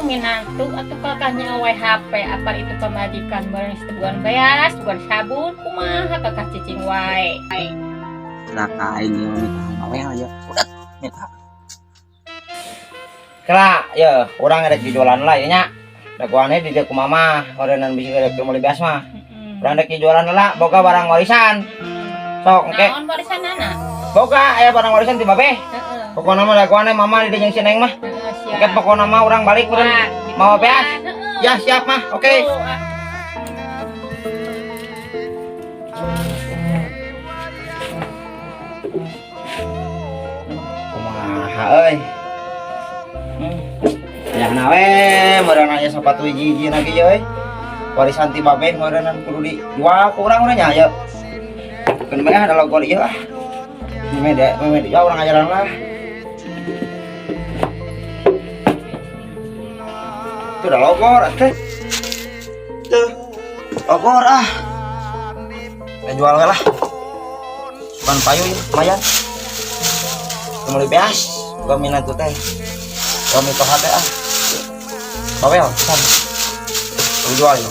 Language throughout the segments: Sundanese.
Minantu atuh kakaknya wae HP apa itu pamajikan bareng sebulan beas, bukan sabun, kumaha kakak cicing wae. Celaka aing ieu minta bawel ya. Udah minta. Kela, ya, urang rek dijualan lah ya nya. Dagoane di dieu ku mama, meureunnan bisi rek meuli beas mah. Urang rek dijualan lah, boga barang warisan. Sok engke. Naon warisan anak? Boga aya barang warisan ti babeh. Heeh. Pokona mah dagoane mama di dieu jeung si Neng mah. Heeh, siap. Engke pokona mah urang balik meureun mau beas. Heeh. Ya siap mah, oke. Tuh, ah. Kumaha euy. Ya we, meureun aya sepatu hiji-hiji lagi euy. Warisan ti babeh meureunnan kudu dijual ku urang urang nya ieu. Keun bae ada logo ieu ah. Meme meme dijual urang ajaran lah. Itu udah logor atuh. Tuh. Logor ah. Kita jual we lah. Bukan payu ya, lumayan. Meuli beas, gua minat tuh teh. Gua mitoha teh ah. Bawel, pisan. Gua jual ya.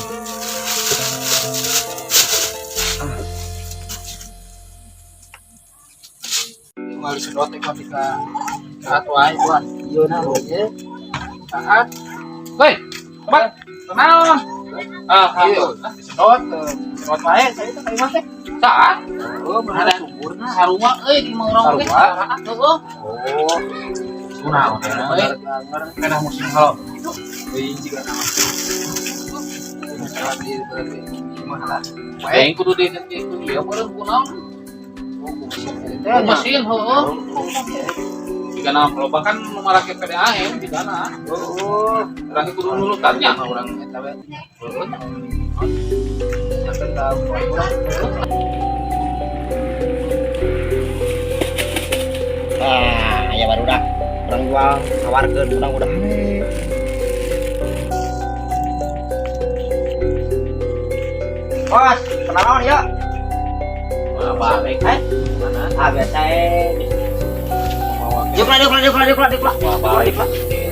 Tinggal disedot teh ketika saat wae gua ieu na ieu saat. Hei, teman, kenal. Ah, Iya, disedot sedot wae saya teh kayak teh. Saat Oh, Ada. sumurna. Sarua euy di mang urang oge. Sarua? Heeh. Oh, Kunaon euy? Kada musim kalau euy jiga nama. Masalah di berarti gimana lah. Aing kudu di ku ieu meureun kunaon? Teh Mesin heeh. Jika nama loba kan nu marake PDAM di sana. Oh, Urang kudu nulutan nya. urang eta we. Heeh. Jangan tahu urang. Ah, ya baru dah. Urang jual, tawarkeun urang udah. Bos, kenalan ya. Mana balik? Eh? Mana? Ah, biasa eh. Yuk lah, yuk lah, yuk lah, yuk lah, yuk lah. Wah, balik.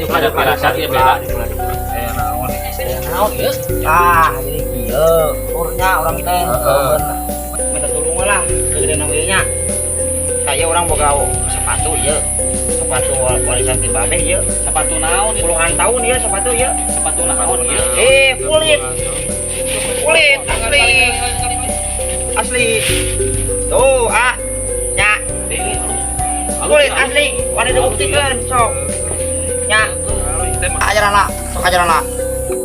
Ada firasat ya beda. Eh, naon? Naon ieu? Ah, jadi kieu. Urnya urang teh. Heeh. Minta tolong lah, gede namanya. Saya orang boga sepatu ieu. Sepatu warisan ti babeh ieu. Sepatu naon ieu? Puluhan tahun ieu sepatu ieu. Sepatu naon ieu? Eh, kulit. Kulit asli. Asli. Tuh, ah. Nya, kulit asli. Wani dibuktikan, sok. Nya, ajaran lah, sok ajaran lah.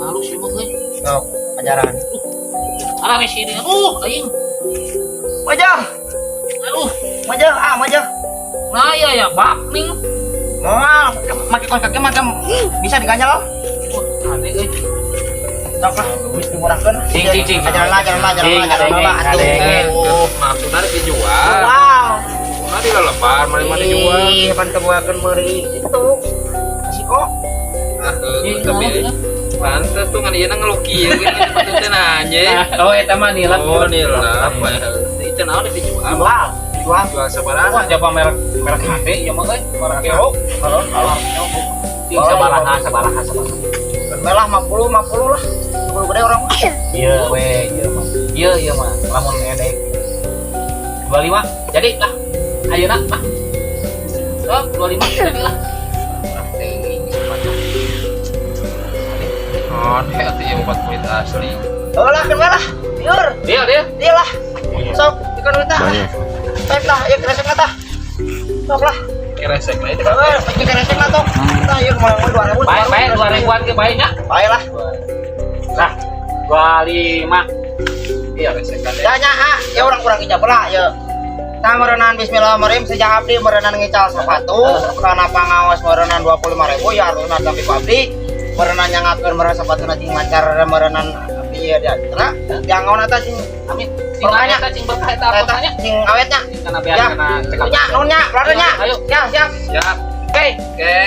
Halus ieu mah euy. Sok, ajaran. Arah sini. Aduh, aing. Wajah, Aduh. wajah, ah, wajah. Nah, iya ya, bak ning. Moal, make kaos kaki mah bisa diganjal. Wah, ade euy. Sok lah, geus dimurahkeun. Cing, cing, cing. Ajaran lah, ajaran lah, ajaran lah, ajaran lah. Atuh. Maksudnya dijual. Wow. Nah, di lelebar, mana-mana dijual. Ih, pan kebuakeun meuri itu. Kasih kok. Ah, tapi pantes tuh ngan ieu ngeluki gitu sepatu teh nanya. Oh, eta mah nilap. Oh, nilap. Itu naon dijual? Jual, jual. Jual sabaraha? Wah, jaba merek merek HP ieu mah euy, merek Hero. Kalau kalau cing sabaraha, sabaraha, sabaraha. Lah 50, 50 lah. 50 gede orang mah. Iya we, ieu mah. Ieu ieu mah lamun edek. 25 jadi lah. Ayeuna lah. Oh, 25 jadi lah. Oh, atuh ieu obat kulit asli. Oh lah, kan lah. Liur, Dia dia. dia lah. Sok, ikan duit ah. Baik lah, ya kresek lah tah. Sok lah. Keresek lah itu. Eh, pakai kresek lah tok. Tah, ieu kemarin 2000. Baik, baik 2000-an ge bae nya. Baik lah. Lah, 25. Iya, resek kan. Ya nya ah, ya orang kurang ijab lah ya. Tah meureunan bismillahirrahmanirrahim sejak abdi meureunan ngical sepatu karena pangaos meureunan 25.000 ya harusna tapi ku abdi meureunan nyangakeun meureun sepatu cing lancar meureunan abdi ya dia tra jangan eta cing Amin. Cing eta cing berkah eta eta apa nya? cing awetnya Cing kana beas Ya. kana cekap. nya nuhun nya keluar nya Ayo. ya siap. Siap. Oke. Oke.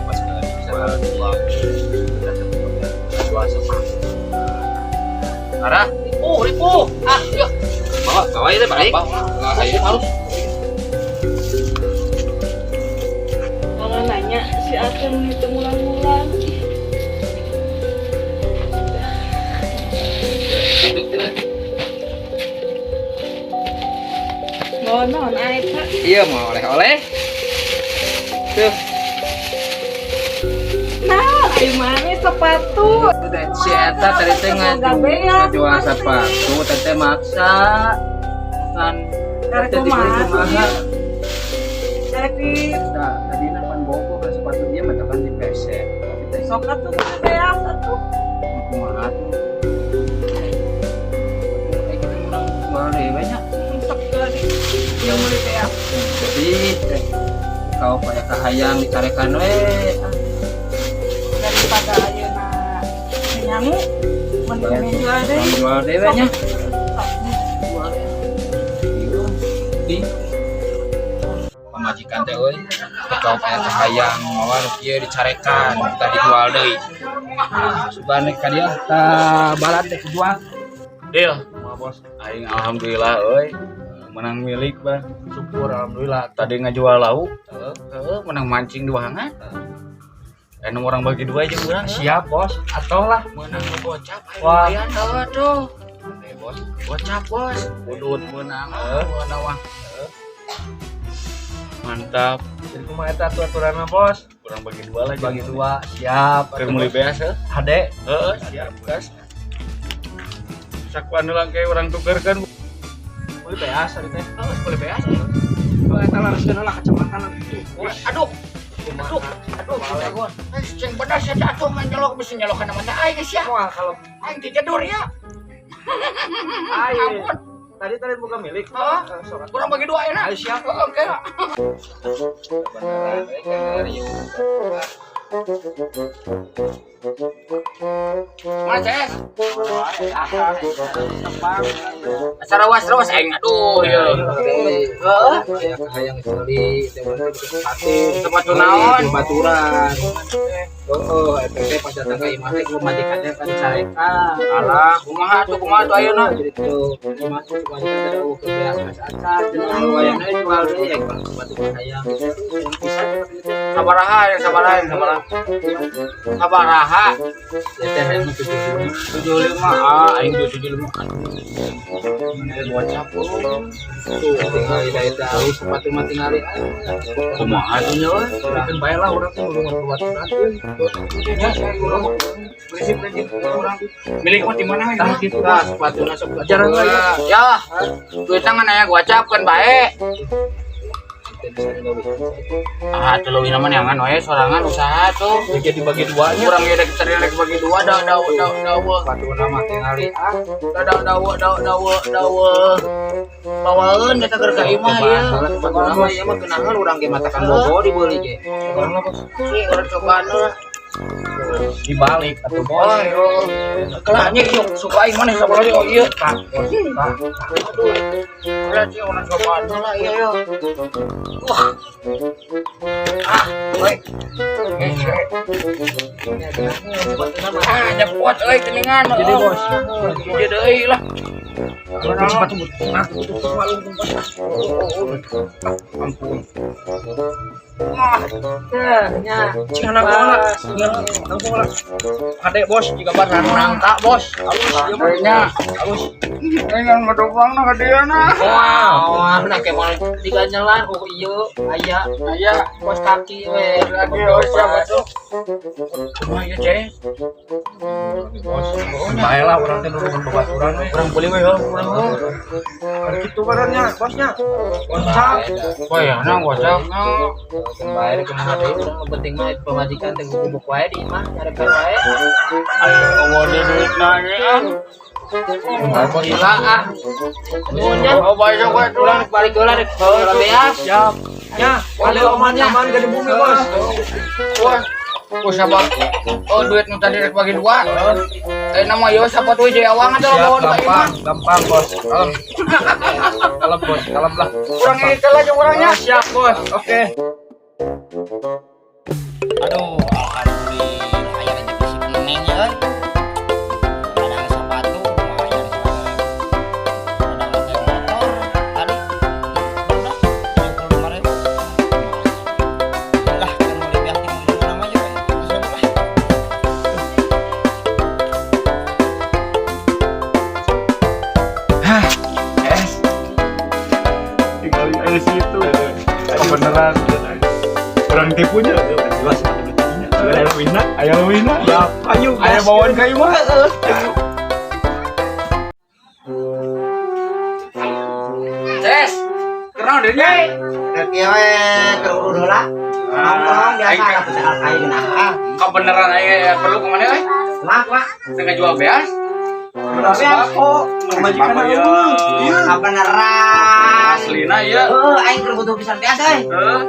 Pas ke Dua sepatu. Arah, Ribu, ribu. Ah, yuk. bawa, bawa ya balik. Bawa. Nah, ayo. Harus. Beakeun itu ngulang-ngulang. Bawa naon eta? Iya mau oleh-oleh. Tuh. Nah, ayo mana sepatu? Si eta tadi teh ngajual sepatu, teh maksa. Kan Karek teh dibeli kumaha kumaha. Karek di Nah, tadi pan bogo ke sepatu dia mah kan di PC. Tapi teh sok atuh beli beas atuh. kumaha tuh. Kayak gitu urang jual deui nya. Sok di yang beli beas. Jadi teh kau pada kahayang dicarekan we. Daripada ayeuna nyangu mending jual deui. Jual deui nya. Sok. Jual. Di pamajikan teh euy kau pada kahayang mawa nu kieu dicarekan kita dijual deui. Sugan ka dieu ka barat teh dijual. Deal, bos. Aing alhamdulillah euy. Menang milik, Bang. Syukur alhamdulillah. Tadi ngajual lauk, heeh, menang mancing di wahangan. Anu orang bagi dua aja urang. Siap, Bos. Atau lah Menang gocap aing Wah. lumayan heuh tuh. Eh, bos, gocap, Bos. Udut menang, menang wah. Mantap. Jadi kumaha eta atuh aturanna, Bos? Kurang bagi dua lah Bagi dua, siap. Keur meuli beas heuh. Hade. Heeh, siap, gas. Sakuan ulang kayak orang tukerkeun. Meuli beas tadi teh. Heeh, boleh beas. Oh, eta langsung lah kecamatan. Aduh, aduh, aduh, aduh. Eh, ceng bedas ya atuh nyelok bisa nyelok kana mata aing geus ya. Moal kalau Aing tidur ya. aing. Tadi tadi buka milik. Heeh. Kurang bagi dua enak. Ayo siap. Oke. Mana CS? Asa rawas-rawas aing aduh ya. Heeh. Hayang sekali sepatu Sepatu naon? Baturan. Oh, eta teh pas datang ka imah teh pamajikannya kan dicarekan. Alah, kumaha tuh kumaha tuh ayeuna? Jadi tuh imah tuh pamajikan teh eueuh ke beas beas acan. Jadi wayangna jual deui ya kalau sepatu hayang. Bisa Sabaraha ya sabaraha ya sabaraha. Sabaraha ya teh hayang 75. 75 ah aing 75. Aduh, gocap. Tuh tinggal ida sepatu mah tinggal. Kumaha tuh nya euy? Bikin bae lah urang tuh nulungan baturan euy. Ya, saya urang prinsip-prinsip urang. Milik mah di mana ya? Tah kitu lah sepatuna sok jarang lah ya. Ya, duitna ngan aya gocap kan bae. Ah, tuh leuwih mah neangan we sorangan usaha tuh. Jadi bagi duanya. Urang ge rek cari rek bagi dua da da da da Sepatuna mah tingali ah. da da da da da da bawaeun eta keur ka imah ieu. Sepatuna mah ieu mah geunaheun urang ge matakan bogo dibeuli ge. Si urang cobaan lah. Dibalik atuh bos. Oh, yo. Kelahnya ieu suka aing maneh sabaraha oh ieu. Tah, bos. Tah. Aduh. Kelah sih urang cobaan lah ieu yo. Wah. Ah, we. Ah, nyepot euy geuningan. Jadi bos. Jadi deui lah. Sepatu nah, Ampun. Nya. Cing nangkong lah. Nangkong lah. Hade bos jika bar nangka bos. Halus ieu mah. Nya. Halus. Dengan ngedobang na ka dieu na. Wah, nah kayak mau diganjelan oh iya aya Aya kos kaki we. lagi oh siapa tuh? Kumaha ieu ceh? Bos, bae lah urang teh nulungan babaturan we. Urang beli we heuh, urang heuh. Kitu badannya, bosnya. Gocap. Wah ya, nah gocap. Bae kumaha deui urang nu penting mah pamajikan teh gubuk wae di imah nyarekan wae. Ayo eueuh duitna ge ah. Gila ah. Nuhun nya. Oh bae sok we Urang rek balik heula rek heula beas. Siap. Nya, Balik omannya. aman gak di bumi, Bos. Wah. Oh sabar. Oh duit nu tadi rek bagi dua. Eh nama ieu sapatu hiji awang atuh Siap, bawa ka imah. gampang, gampang bos. Kalem. Kalem bos, kalem lah. Urang ini teh lah jeung urangnya. Siap bos, oke. Aduh, alhamdulillah aya rezeki si peneng ya euy. Kadang sepatu lumayan kadang ada motor tadi udah 75.000. Lah kan mau lebih aktif nama. Urang tipunya jual sepatu nu tadinya. Aya leuwihna, aya leuwihna. Ya, ayo aya bawaan ka imah. Ces, kenal deh nya. Keur kieu we keur urut heula. Nongkrong biasa atuh saat aing geunah. Ah, Kebenaran aing perlu kemana euy? kumaha kumaha? Tengah jual beas. Sembako, majikan ya. Kabeneran. Aslina ya. Heuh, aing keur butuh pisan beas euy. Heeh.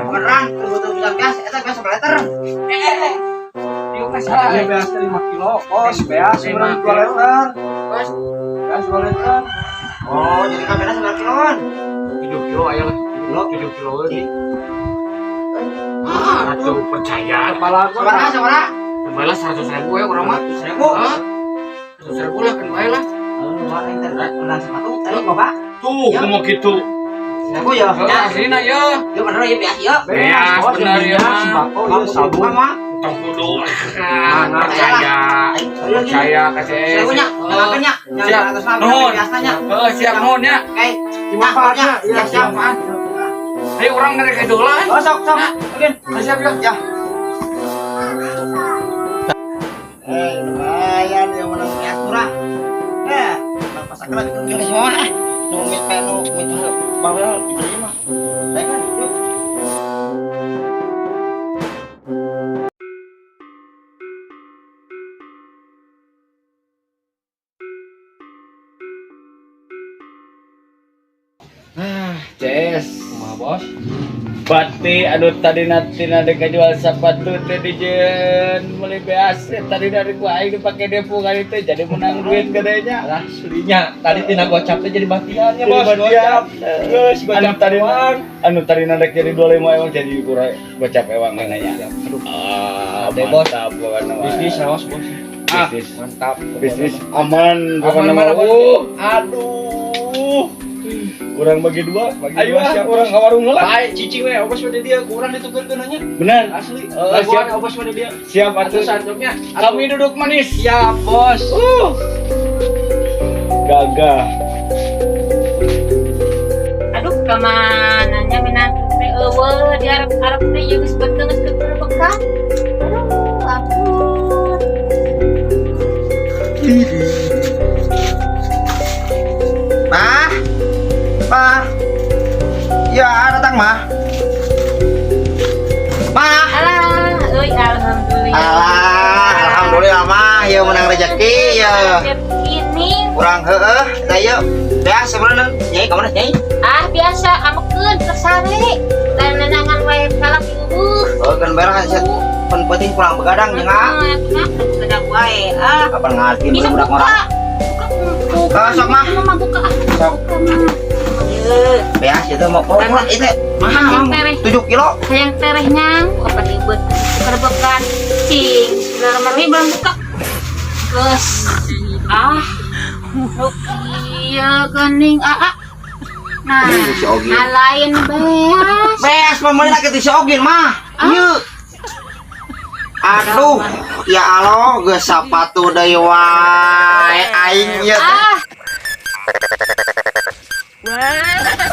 Beneran keur butuh pisan beas eta beas berapa liter? Yuk salah. Iya beas 5 kilo, bos, beas urang 2 liter. Bos, Beas 2 liter. Oh, jadi kamera 9 kiloan. 7 kilo aya lah. 7 kilo euy. Ah, atuh percaya. Kepala gua. Sabaraha sabaraha? Kan lah 100.000 ya urang mah. 100.000. Hah? 100.000 lah kan bae lah. Oh, aing teh menang sepatu tadi bapak. Tuh, kumaha kitu. 1.000 ya. Heeh, aslina ya. Yo bener ya beas ya. Beas, bos, bener ya, minyak, mah. sembako, ya, sabun. Mah. Tong kudu. Percaya. Percaya ka Ces. Seribu nya, delapan nya, Siap. atas nama Nuhun. biasanya. Heeh, siap nuhun ya. Oke, manfaatnya, ya siap. Ayo urang ngarek ka heula. Oh, sok sok. Oke. Siap ya. Ya. Lumayan ya menang beas murah. Eh, pasar lagi tuh semua ah. Nu mit nu mit bawel dibeli mah. Baik kan? Yuk. Ces. Kumaha bos? Berarti anu tadi nanti nade jual sepatu teh dijeun meuli beas tadi dari ku aing dipake depo kan itu jadi menang duit gedenya. Lah, aslinya tadi tina gocap teh jadi batiannya Jadi bos. batian. Geus Anu gocap tadi doang. Anu tadi nade jadi 25 ewang jadi kurang gocap ewang nanya. Aduh, Ah, Ade, bos. mantap pokoknya mah. Bisnis raos bos. Ah, bisnis. Mantap. Bisnis aman pokoknya Aman mah. mana, bos? Aduh. Kurang bagi dua. Bagi Ayo dua, ah, siap, urang ka warung heula. Baik, cicing we obos pada dia, kurang ditukeurkeun nya. Benar. Asli. Eh, siap. Obos pada dia. Siap Atuh atuh. santupnya. Kami duduk manis. Siap, bos. Gagah. Aduh, kamananya minantu teh eueuh di Arab-Arab teh ieu geus beuteng geus kegerebekan. Aduh, ampun. Mah. Mah. Ya, datang mah. Mah. Alah, euy alhamdulillah. Alah, alhamdulillah mah, ya menang rezeki ya. Ini Kurang heueuh, teh yeuh. Beas sebenarnya, nyai ka mana nyai? ah biasa amekeun kesare. Dan nenangan wae salaki eueuh. Oh, kan beres set. Pen penting kurang begadang jeung ah. Begadang wae ah. Kapan ngarti Bisa budak buka. orang. Buka, buka. Ah, sok, mah. Mama buka ah. Sok. Buka, mah. Ieu, Beas itu mau oh, murah itu. Mahal, Hayang tereh. 7 kilo. Hayang tereh nyang, apa ribet kerebekan. Cing, bismillahirrahmanirrahim belum buka. Terus ah, iya gening ah, ah. Nah, Si Ogi. nah lain beas. Beas pemerintah kita si Ogin mah. Ieu. Aduh, ya Allah, geus sapatu deui wae aing ieu. Ah. Wah.